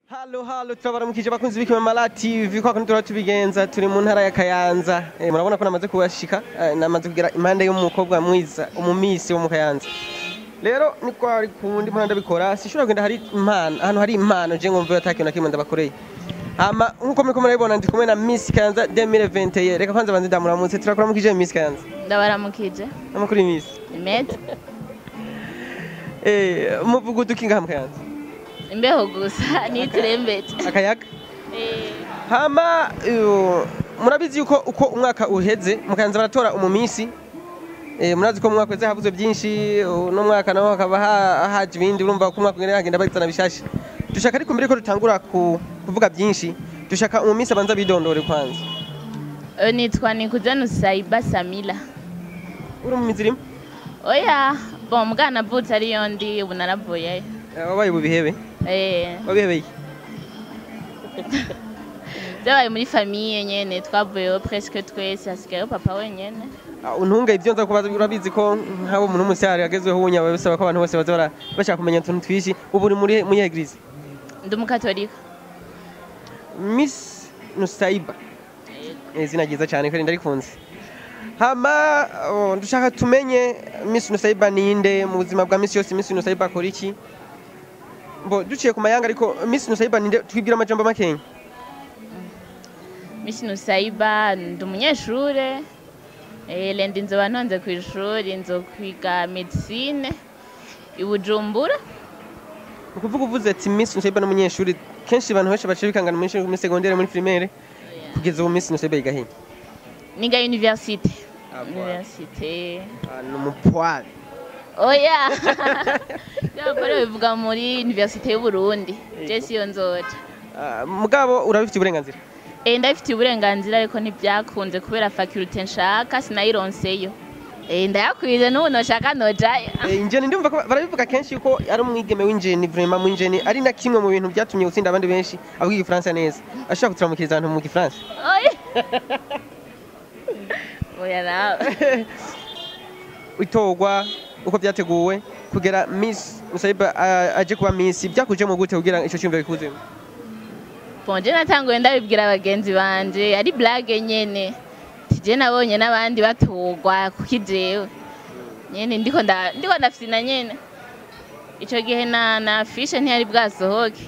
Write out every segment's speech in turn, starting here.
Halo halo, turabaramukije bakunzi b'Ikimamara TV. Kwa kundi turaba tubigenza, turi mu ntara ya Kayanza. Murabona ko namaze kubashika, namaze kugera impande y'umukobwa mwiza, umumisi wo mu Kayanza. Rero ni kwa kundi mpanda bikora, sishobora kugenda hari impano, ahantu hari impano je ngo mve atakintu na kimwe ndabakoreye. Hama nkuko muriko murabibona, ndi kumwe na Miss Kayanza 2021. Reka kwanza banze ndamuramutse. Turakuramukije, Miss Kayanza. Ndabaramukije. Amakuru, Miss? Imeze. Muvuga uduki ngaha mu Kayanza? Imbeho gusa niturembeje. Akayaga. Hama murabizi yuko uko umwaka uheze mu Kayanza baratora umumisi. Murazi ko mu mwaka uheze havuzwe byinshi, uno mwaka naho hakaba haje ibindi. Urumva ko umwaka ugenda hagenda bazana bishasha. Dushaka ariko mbere ko dutangura kuvuga byinshi, dushaka umumisi abanza bidondore kwanza. Nitwa Nikuze Nusaiba Samila. Uri mu mizirimo? Oya, bon, mugana navutse ariyo ndi, ubu naravuyeyo. Wabaye bubihebe? Eh. Wabihebeye? Byabaye muri famille nyene, twavuyeyo presque twese, hasigayeyo papa wenyene. Ah, untunga ibyo nza kubaza, urabizi ko nk'abo umuntu w'umusare agezweho ubunya bisaba ko abantu bose baza bashaka kumenya utuntu twinshi. Ubu uri muri église? Ndi umukatolika. Miss Nusaiba. Izina ryiza cyane kandi ndarikunze. Hama oh, dushaka tumenye Miss Nusaiba ninde mu buzima bwa misi yose, Miss Nusaiba akora iki? Bo duciye ku mayanga, ariko Miss Nusaiba ninde? Twibwira amajambo makenya. Miss Nusaiba, ndi umunyeshure. Lendi nzoba ntonze kw'ishuri, nzokwiga médecine i Bujumbura. Ni ukuvuga uvuze ati Miss Nusaiba n'umunyeshuri, kenshi abantu benshi baciye bikangana umunyeshuri muri secondaire, muri primaire. Kugeza ubu Miss Nusaiba yiga he? Niga université. Ah, voilà. Université. Ah, ni umupoire. Oya, by'abagore bivuga muri université y'u Burundi, je siyo nzoja. Ah, mugabo urabifitiye uburenganzira? Ndabifitiye uburenganzira, ariko ntibyakunze kubera faculté nshaka sinayironseyo. Ndayakwize n'ubu noshaka nojayo. Ingénie, ndumva ko barabivuga kenshi yuko ari umwigeme w'ingénie, vraiment mu ingénie, ari na kimwe mu bintu byatumye utsinda abandi benshi. Avuga igifaransa neza, ashobora kuturamukiriza abantu mu gifaransa? Oya, oya nawe. Itorwa uko byateguwe kugera Miss Nusaiba aje kuba Miss, byakujemo gute kugira ico cyumviro gikuzemo? Bon, je natanguye ndabibwira abagenzi banje ari blague nyene. Tije nabonye n'abandi batorwa, kuki jewe nyene ndiko ndafyina nyene. Ico gihe na affiche ntiyari bwasohoke.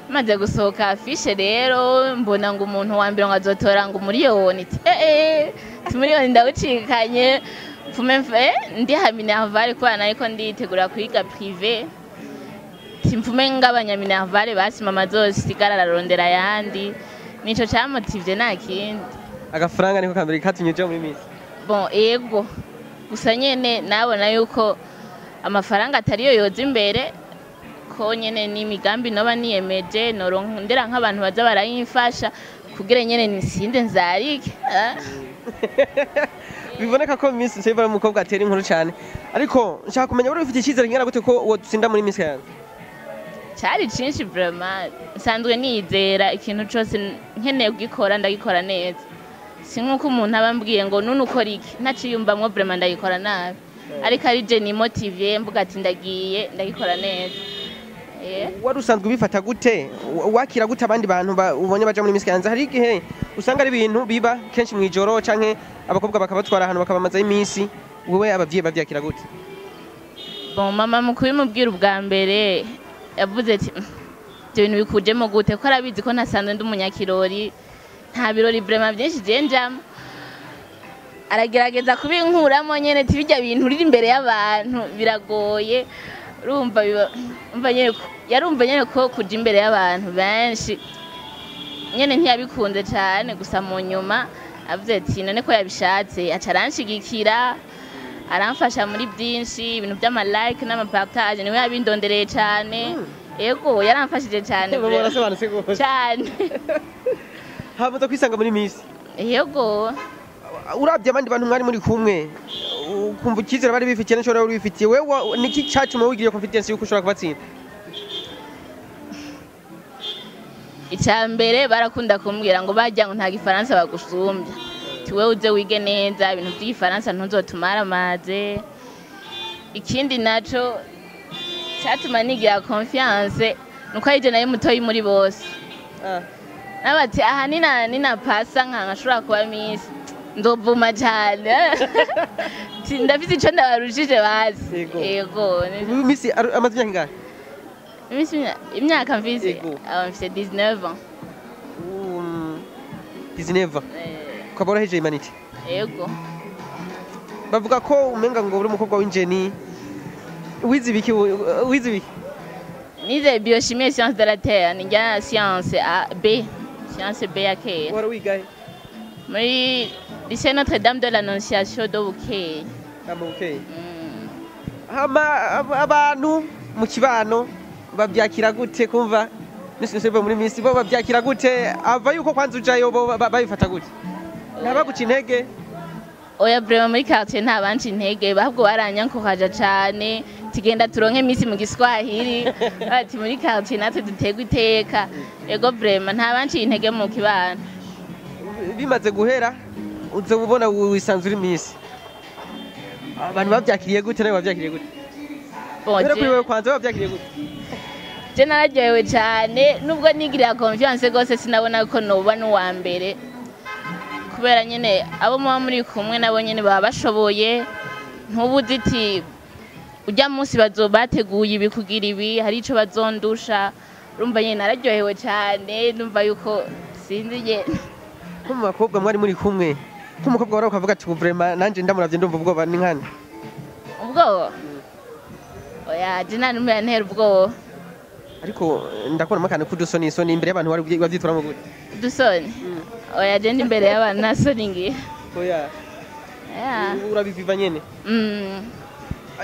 Maze gusohoka affiche rero, mbona ngo umuntu wa mbere ngo azotora ngo umuriyoni. Ati tumuriyoni ndawucikanye, mfume mfe ndiha minerval kubera nariko nditegura kwiga privé. Simfume ngabanya minerval, basi mama azosigara ararondera ayandi. Nico camotivye, nta kindi. Agafaranga niko kambere katumye uja muri Miss? Bon, ego, gusa nyene nabona yuko amafaranga atariyo yoza imbere, ko nyene n'imigambi noba niyemeje norondera nk'abantu baza barayimfasha kugira nyene nisinde nzarike. Ah. Biboneka ko Miss Nusaiba ari umukobwa atera inkuru cyane, ariko nshaka kumenya wari ufite icyizere kingana gute ko wotsinda muri Miss Kayanza? Cari cinshi vraiment. Nsanzwe nizera ikintu cose nkeneye kugikora ndagikora neza. Si nk'uko umuntu aba ambwiye ngo none ukora iki, ntaciyumvamwo, vraiment ndagikora nabi, ariko ari je nimotivé mvuga ati ndagiye ndagikora neza. Wari usanzwe ubifata gute? Wakira gute abandi bantu ubonye baja muri Miss Kayanza? Hari igihe usanga ari ibintu biba kenshi mw'ijoro, canke abakobwa bakabatwara ahantu bakabamazayo iminsi. Wowe abavyeyi bavyakira gute? Bon, mama mu kubimubwira ubwa mbere yavuze ati: "Ibyo bintu bikujemo gute?" Ko arabizi ko ntasanzwe ndi umunyakirori, nta birori vraiment byinshi je njamo. Aragerageza kubinkuramo nyene, ati bijya bintu uri imbere y'abantu biragoye. Urumva umva nyene yarumva nyene ko kuja imbere y'abantu benshi nyene ntiyabikunze cane. Gusa mu nyuma avuze ati none ko yabishatse, aca aranshigikira, aramfasha muri byinshi, ibintu by'ama like n'ama partage niwe yabindondereye cane. Ego, yaramfashije cane. Baba vraiment. barasobanutse gose. Cane. Hama kwisanga muri Miss, Yego. urabye abandi bantu mwari muri kumwe, ukumva icyizere bari bifitiye n'ishobora wari wifitiye wewe, niki cyatuma wigiriye confidence yuko ushobora kubatsinda? Icya mbere, barakunda kumbwira ngo bajya ngo nta gifaransa bagusumbya, ati wewe uze wige neza ibintu by'igifaransa ntuzotumare amaze. Ikindi naco cyatuma nigira confiance, Nuko ari je nayo mutoyi muri bose. Nabati aha nina pasa nka nkashobora kuba miss, ndovuma cyane. Ndafise ico ndabarushije bazi. Yego. Yego. Ubu miss amaze imyaka ingahe? Miss imyaka mfise? Yego. Aba mfise 19 ans. 19? Ukaba warahejeje humanités? Yego. Bavuga ko umenga ngo uri umukobwa w'ingénie. Wize ibiki? Wize ibiki? Nize biochimie et sciences de la terre, ni science A B, science B ya kera. Wari wigahe? Muri lycée Notre-Dame de l'Annonciation de Bukeye. Ama Bukeye. Hama abantu mu kibano babyakira gute kumva Miss Nusebe muri Miss? Bo babyakira gute ava yuko kwanza ujayo? Bo babifata gute? Ntabaguca intege? Oya, vraiment muri quartier nta banci intege, ahubwo baranyankuhaja cane, tugenda turonke Miss mu Giswahili, bati muri quartier natwe duterwa iteka. Ego, vraiment nta banci intege mu kibano. Bimaze guhera uzoba ubona wisanzura uri Miss, abantu babyakiriye gute? Nawe babyakiriye gute? Bon, Kubera kuri wewe kwanza babyakiriye gute? Je nararyohewe cane, nubwo nigirira confiance gose sinabona ko noba n'uwa mbere, kubera nyene abo muba muri kumwe nabo nyene baba bashoboye. Ntubuzi iti ujya munsi bateguye ibi kugira ibi, hari ico bazondusha. Urumva nyene nararyohewe cane, numva yuko sinzi nyene. Nko mu bakobwa mwari muri kumwe, nk'umukobwa wari ukavuga ati vraiment nanje ndamuravye ndumva ubwoba, ni nkande? Ubwoba? Oya, je nta n'umwe yantera ubwoba. Ariko ndakubonamo akantu k'udusoni isoni imbere y'abantu. Wari wavyituramo gute? Udusoni? Oya, je ndi imbere y'abantu nta soni ngira. Oya? Yeah. Urabiviva nyene.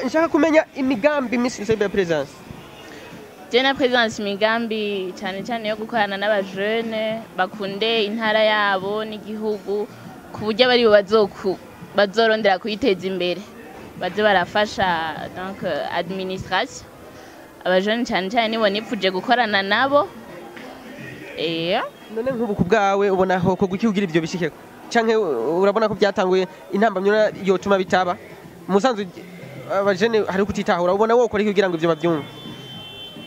Nshaka kumenya imigambi Miss Nusebe ya Presence. Je na Presence imigambi cyane cyane yo gukorana n'abajene bakunde intara yabo n'igihugu, ku buryo abari bo bazorondera kuyiteza imbere, baze barafasha donc administration. Abajene cyane cyane nibo nipfuje gukorana nabo. None nk'ubu ku bwawe ubona ho ko guki kugira ivyo bishikeko, canke urabona ko byatanguye intambamyi yotuma bitaba? Musanzwe abajene hari kutitahura, ubona wokora iki kugira ngo ivyo bavyumve?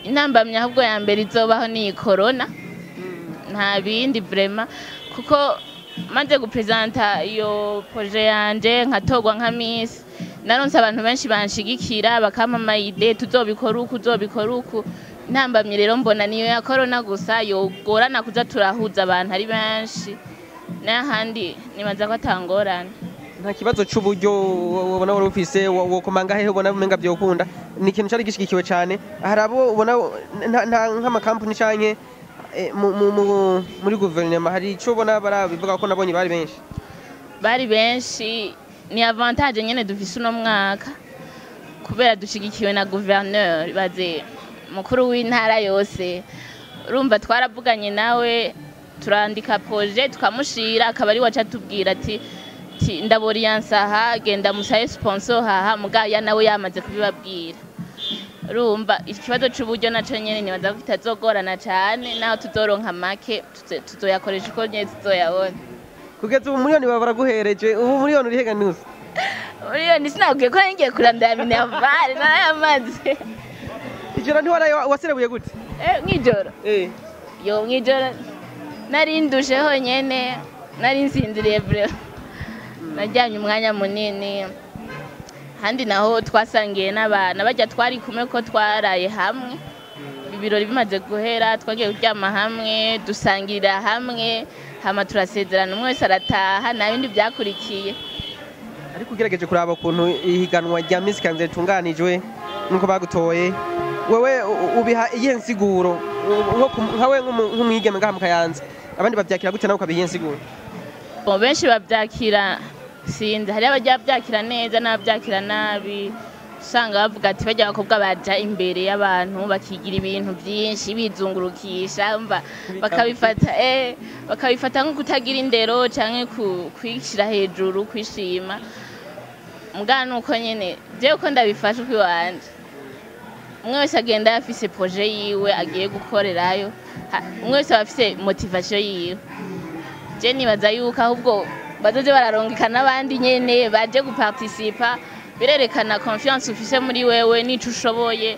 Intambamyi ahubwo ya mbere izobaho ni iyi corona, nta bindi vraiment, kuko maze gupresenta iyo projet yanje nkatorwa nka Miss, naronse abantu benshi banshigikira, bakampa ama idées, tuzobikora uku, uzobikora uku. Intambamyi rero mbona niyo ya corona gusa, yogorana kuza turahuza abantu ari benshi, n'ahandi nibaza ko atangorane. Nta kibazo c'uburyo ubona wari ufise? Wokomanga hehe ubona umenga vyokunda? Ni ikintu cari gishigikiwe cane. Hari abo ubona nk'amakampuni canke muri guverinoma, hari ico ubona barabivuga? Ko nabonye bari benshi. Bari benshi, ni avantage nyene dufise uno mwaka kubera dushigikiwe na gouverneur, baze mukuru w'intara yose. Urumva twaravuganye nawe, turandika projet tukamushira, akaba ari waca atubwira ati ndaboriyansa aha, genda musaye sponsor haha, mugaya nawe yamaze kubibabwira. Urumva ikibazo c'uburyo naco nyene nibaza ko kitazogorana cane, naho tuzoronka make tuzoyakoresha uko nyene tuzoyabona. Kugeza ubu miliyoni baba baraguhereje, ubu miliyoni uri heganuza? Miliyoni sinabwiye ko ngiye kurandira minerval, narayamaze. Ijoro ntiwaraye waserebuye gute? Mw'ijoro? Eh. Yo, mw'ijoro nari ndushe honyene, nari nsinziriye vraiment, naryamye umwanya munini. Handi naho twasangiye n'abana bajya twari kumwe, ko twaraye hamwe. Ibirori bimaze guhera twagiye kuryama hamwe, dusangirira hamwe, hama turasezerana, umwe wese arataha, nta bindi byakurikiye. Ariko ugerageje kuraba ukuntu ihiganwa rya Miss Kayanza ritunganijwe nuko bagutoye wewe, ubiha iyihe nsiguro? Nkawe nk'umwigeme ngaha mu Kayanza, abandi bavyakira gute? Nawe ukabiha iyihe nsiguro? Bon, benshi babyakira, sinzi, hari abajya babyakira neza n'ababyakira nabi. Usanga bavuga ati bajya abakobwa baja imbere y'abantu bakigira ibintu byinshi bizungurukisha, umva bakabifata nko kutagira indero canke kwishira hejuru, kwishima. Mugana nuko nyene jewe uko ndabifashe uko iwanje, umwe wese agenda afise projet yiwe agiye gukorerayo. Umwe wese aba afise motivation yiwe. Je nibaza yuko ahubwo bazoze bararongeka n'abandi nyene baje guparticipa, birerekana confiance ufise muri wewe n'ico ushoboye.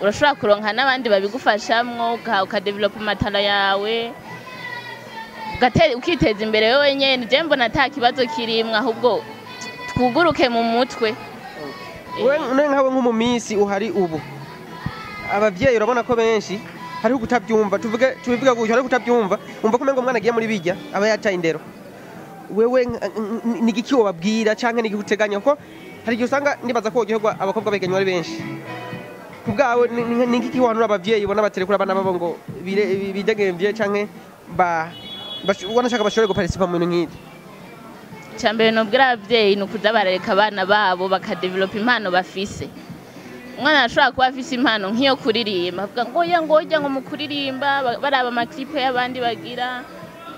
Urashobora kuronka n'abandi babigufashamwo, ukadevelopa amatara yawe, ukiteza imbere wewe nyene. Je mbona ata kibazo kirimwo, ahubwo twuguruke mu mutwe. Wewe none nkawe nko mu minsi uhari ubu, abavyeyi urabona ko benshi hariho kutabyumva, tuvuge tubivuga gutyo, hariho kutabyumva, umva ko umengo umwana agiye muri bijya aba yataye indero. Wewe ni igiki wobabwira canke ni igiki uteganya? Kuko hari igihe usanga nibaza ko wogerwa abakobwa begenywa ari benshi. Ku bwawe ni igiki wohanura abavyeyi ubona baterekura abana babo ngo bidegemvye canke ubona shaka bashobore guparticipa mu bintu nk'ibi? Icambere nubwira abavyeyi ni ukuza barareka abana babo bakadevelopa impano bafise. Umwana arashobora kuba afise impano nk'iyo kuririmba, avuga ngo oya, ngo oya, ngo mu kuririmba baraba amaklipe y'abandi bagira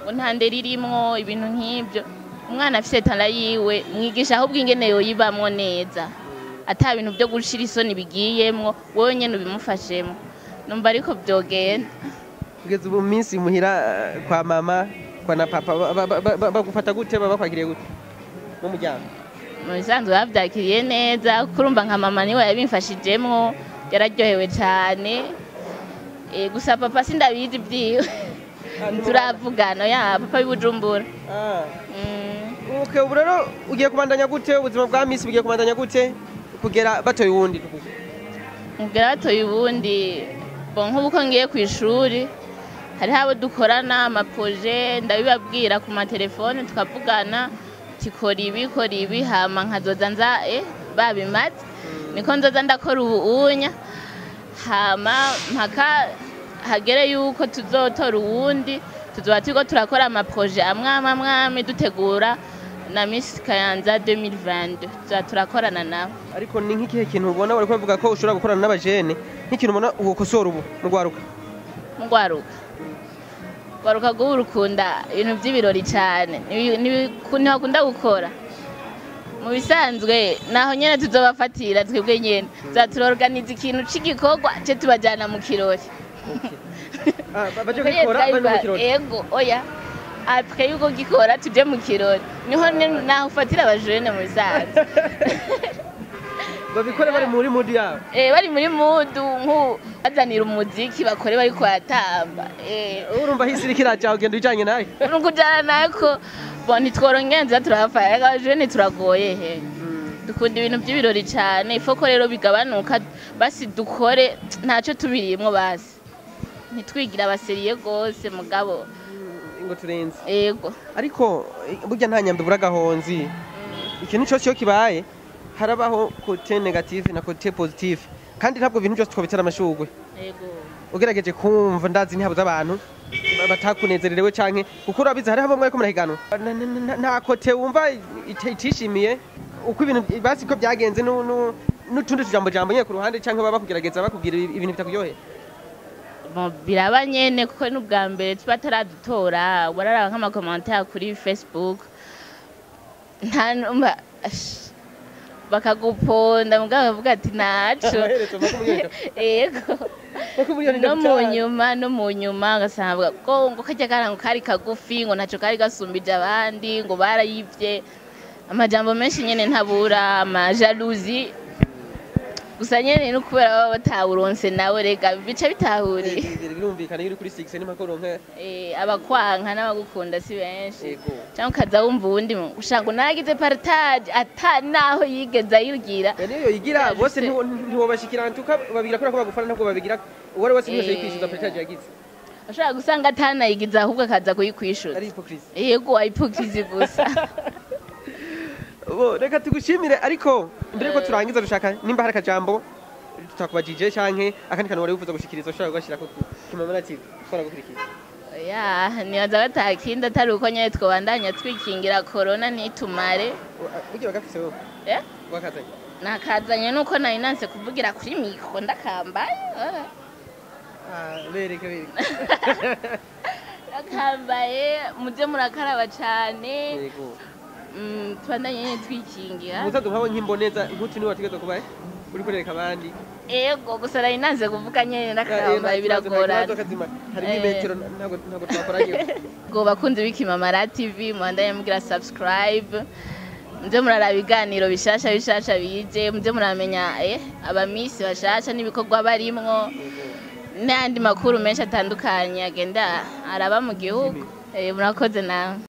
ngo nta ndero irimwo, ibintu nk'ibyo. Umwana afise talent yiwe, mwigisha ahubwo ingene yoyibamwo neza, ata bintu byo gushira isoni bigiyemwo, wowe nyene ubimufashemwo. Numva ariko vyogenda. Kugeza ubu minsi muhira, kwa mama, kwa na papa, bagufata gute? Baba bakwakiriye gute mu muryango? Mu bisanzwe bavyakiriye neza, kurumva nka mama niwe yabimfashijemwo, yararyohewe cane. Gusa papa sindabizi vyiwe, turavugana ya papa w'i Bujumbura. Okay, ubu rero ugiye kubandanya gute? Ubuzima bwa misi bugiye kubandanya gute kugera batoye uwundi? Mubwira batoye ubundi, bon, nk'ubu ko ngiye ku ishuri, hariho abo dukorana amaprojets, ndabibabwira ku matelefone, tukavugana tikora ibi, kora ibi, hama nkazoza nza babimaze, niko nzoza ndakora ubu unya, hama mpaka hagere yuko tuzotora uwundi. Tuzoba turiko turakora amaprojets amwe amwe amwe amwe, dutegura na Miss Kayanza 2022, tuzoba turakorana nabo. Ariko ni nk'ikihe kintu ubona, wariko bavuga ko ushobora gukorana n'abajene, nk'ikintu ubona ugukosora ubu mu rwaruka? Mugwaruka, gwaruka guhura ukunda ibintu by'ibirori cyane, ntibakunda gukora. Mu bisanzwe naho nyene tuzobafatira twebwe nyene, tuza turorganiza ikintu c'igikorwa ce tubajyana mu kirori. Ah, baje gukora bari mu kirori? Ego, oya, après yuko gikora tuje mu kirori, niho naho ufatira abajene mu bisanzwe. Babikore bari muri mood yabo. Bari muri mood, nku bazanira umuziki, bakore bariko baratamba. Urumva hisi iriko iraja, ugenda ujanye nayo. Nukujana nako, bon, ntitworongenza, turabafaya abajene, turagoye he, dukunda ibintu by'ibirori cyane. Ifoko rero bigabanuka, basi dukore ntacyo tubirimwo, basi ntitwigira abasérieux gose mugabo. Ngo turenze. Ego. Ariko burya nta nyambi bura gahonzi. Ikintu cyose iyo kibaye harabaho côté négative na côté positive, kandi ntabwo ibintu byose twabitera amashurwe. Ego. Ugerageje kumva, ndazi ntihabuze abantu batakunezererewe canke, kuko urabizi hariho bamwe bariko murahiganwa. Nta côté wumva itishimiye uko ibintu basi ko byagenze, n'utundi tujambo jambo nyene ku ruhande, canke baba bakugerageza bakubwira ibintu bitakuryoheye? Bon, biraba nyene, kuko n'ubwa mbere tuba taradutora, wararaba nk'amacommentaires kuri Facebook, nta numva bakaguponda, mugabo bavuga ati naco. Amaherezo makumyabiri. Ego. Makumyabiri No mu na nyuma, no mu nyuma ugasanga bavuga ko ngo karya karango kari kagufi, ngo ntaco kari gasumbije abandi, ngo barayivye, amajambo menshi nyene ntabura, amajalousie. Gusa nyene no kubera baba batawuronse nawe rega bica bitahuriye. Birumvikana, iyo uri kuri 6 ni mpaka uronke. Abakwanka n'abagukunda si benshi. Ego. Cyangwa ukaza wumva uwundi ushaka ngo naragize partage ata naho yigeze ayigira. Ya niyo yigira bose, ntiwobashikira ntuka babigira kubera ko bagufana, ntabwo babigira uwo ari wese wese yikwishyuza partage yagize. Ushobora gusanga atanayigize, ahubwo akaza kuyikwishyuza. Ari hypocrisie. Yego, hypocrisie gusa. Bo, reka tugushimire, ariko mbere yuko turangiza dushaka nimba hari akajambo tutakubajije canke akandi kantu wari wifuza gushikiriza, ushobora kugashirako ku Kimamara TV ushobora gukurikira. Ya, nibaza batakindi atari uko nyene twobandanya twikingira corona ntitumare. Burya bagafise wowe? Eh? Wakazanye? Nakazanye, nuko nari nanse kuvugira kuri micro ndakambaye. Ah, bereke bereke. Ndakambaye, muze murakaraba cane. Yego. Tubandanye nyene twikingira. Musaza nkawe nk'imboneza nkuti niwe wategerezwa kuba uri kurereka abandi. Ego, gusa nari nanze kuvuga nyene ndakambaye, biragorana. Harimo imetero, ntabwo twakoranye. Ngo bakunzi b'Ikimamara TV, mubandanye mugira subscribe. Muze muraraba ibiganiro bishasha bishasha bije, muze muramenya abamisi bashasha n'ibikorwa barimwo n'ayandi makuru menshi atandukanye agenda araba mu gihugu. Murakoze nawe.